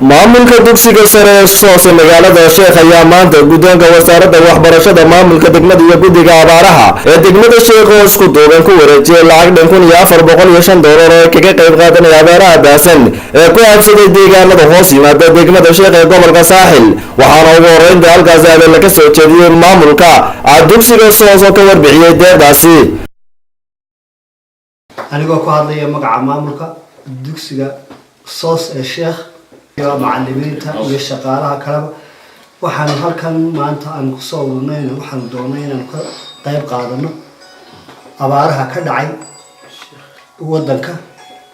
Maamulka dugsiga sare ee SOS magaalada Sheekh ayaa maanta guddoonka wasaaradda waxbarashada, maamulka degmada iyo guddiga abaaraha ee degmada Sheekh oo isku duuban ku wareejiyay lacag dhan $1,405 oo ay kaga qayb qaadanaya abaaraha baasan ee ku habsaday deegaanada hoos yimaada degmada Sheekh ee gobolka Saaxil. Waxaana ugu horeynta halkaasi hadalla ka soo jeediyey maamulka dugsiga SOS oo ka warbixiyey deeqdaasi. Anigoo ku hadlaya magaca maamulka dugsiga SOS ee Sheekh iyo macalimiinta iyo shaqaalaha kaleba, waxaanu halkan maanta aan kusoo ururnay, waxaanu doonay inaanu ka qayb qaadano abaaraha ka dhacay wadanka,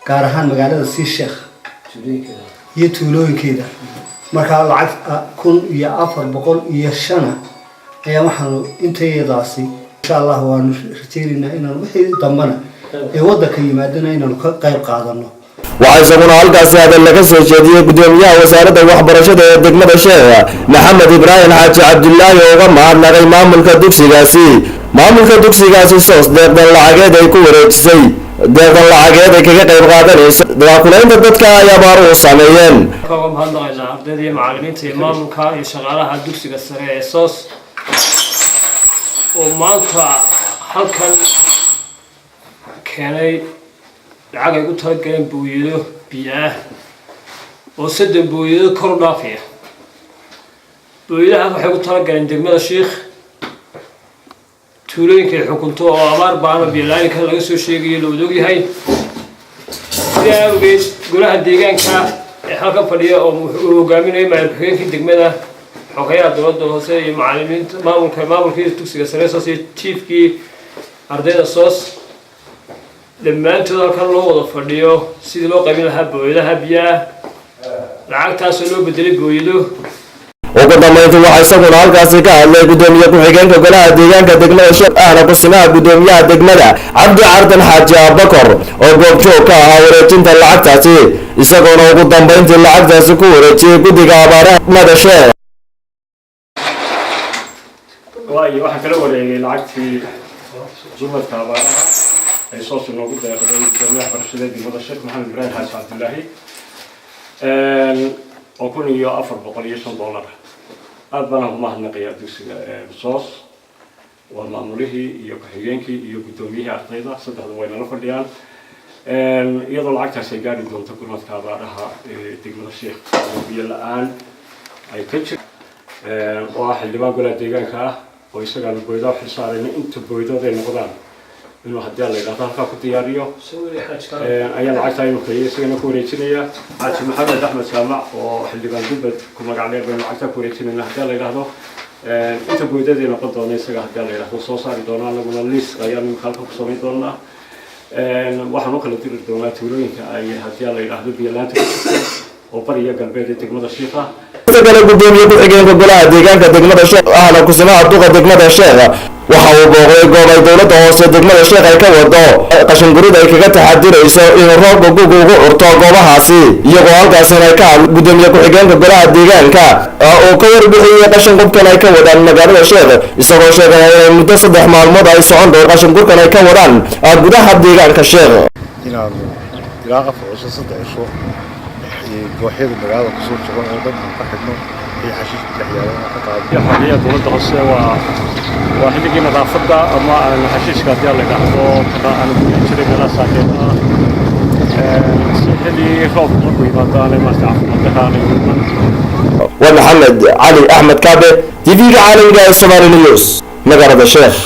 gaar ahaan magaalada sii Sheekh iyo tuulooyinkeeda. Markaa lacag 1,405 ayaa waxaanu intayadaasi, insha Allah, waanu rajeynaynaa inaan wixii dambana ee wadanka yimaadana inaanu ka qayb qaadano. Waxaa isaguna halkaasi hadal laga soo jeediyey gudoomiyaha wasaaradda waxbarashada ee degmada Sheekh, Maxamed Ibraahim Xaaji Cabdulaahi, oo uga mahadnaqay maamulka dugsigaasi SOS deeqdan lacageed ay ku wareejisay, deeqdan lacageed ay kaga qayb qaadanayso daakulaynta dadka ay abaaruhu saameeyeen. Uga mahadnaqaynaa ardayda iyo macalimiinta iyo maamulka iyo shaqaalaha dugsiga sare ee SOS oo maanta halkan keenay lacag ay u talagaleen booyado biyo ah oo 30 booyado kor u dhaafaya. Booyadahaas waxay u talagaleen degmada Shiikh tuulooyinka ay xukunto oo abaar baano biyo-la-aanka laga soo sheegayo la wada ogyahay. Sidaa awgeed, golaha deegaanka ee halkan fadhiya oo uu hogaaminayo maayir ku-xigeenkii degmada, xogayaha dowladda hoose iyo macalimiinta, maamulkii dugsiga sare SOS iyo jiifkii ardayda SOS, dhammaantood halkan loo wada fadhiyo sidii loo qaybin lahaa booyadaha biyaha, lacagtaasoo loo bedelay booyado. Ugu dambeyntii, waxaa isaguna halkaasi ka hadlay gudoomiye ku-xigeenka golaha deegaanka degmada Sheekh, ahna kusimaha gudoomiyaha degmada, Cabdi Cardan Xaaji Abakor, oo goobjoog ka ahaa wareejinta lacagtaasi, isagoona ugu dambeyntii lacagtaasi ku wareejiyey guddiga abaaraha degmada Sheekh. Waayo, waxaan kala wareegay lacagtii gurmadka abaaraha ay SOS inoogu deeqday gudoomiyaha waxbarashada degmada Sheekh, Maxamed Ibraahim Xaaji Cabdilaahi, oo $1,405. Aad baan ugu mahadnaqayaa dugsiga SOS. Waa maamulihii iyo ku-xigeenkii iyo guddoomiyihii ardayda, saddexdu way nala fadhiyaan, iyadoo lacagtaas ay gaari doonto gurmadka abaaraha ee degmada Sheekh oo biyo la-aan ay ka jir, oo ah xildhibaan golaha deegaanka ah, oo isagaanu booydaa xil saarayna inta booydood ay noqdaan inuu, haddii la yidhahdo, halkaa ku diyaariyo ayaa lacagtaa inuu keeyay isagana ku wareejinaya. Xaaji Maxamed Axmed Jaamac oo xildhibaan Dubbad ku magac dheer baynu lacagtaa ku wareejinayna. Haddii la yidhahdo, inta booydaday noqon doona isaga, haddii la yidhahdo, soo saari doona. Anaguna liis ayaanu imika halka ku samayn doonaa. Waxaan u kala diri doonaa tuulooyinka ay, haddii la yidhaahdo, biyo la-aanta ku jirto oo bariya galbeed ee degmada Shiikha. Inta kale, gudoomiye ku-xigeenka golaha deegaanka degmada Sheekh, ahna kusimaha duqa degmada Sheekh, waxa uu booqday goob ay dowladda hoose degmada Sheekh ay ka wado qashin gurid ay kaga taxadirayso inuu roobka guga ugu curto goobahaasi, iyagoo halkaasina ka hadlay gudoomiye ku-xigeenka golaha deegaanka oo ka warbixiyey qashin qubkan ay ka wadaan magaalada Sheekh, isagoo sheegaya inay muddo 3 maalmood ay socon doon qashin gurkan ay ka wadaan gudaha deegaanka Sheekh. Inaanu ilaa 4 cisho, 3 cisho gooxyada magaalada kusoo jiro oo dhan aan ka xidhno iyo xashiishka dhex yaala inaan ka qaadno. Xoghayaha dowladda hoose, waa xilligii nadaafadda ama aan xashiishka, haddii la yidhaahdo, aanu ku jiray meelaha saakeeda ah, si xilli roobku markuu yimaado aanay maarata caafimaad darra aanay u iman. Waa Maxamed Cali Axmed Kaabe, TV-ga caalamiga ee Somali News, magaalada Sheekh.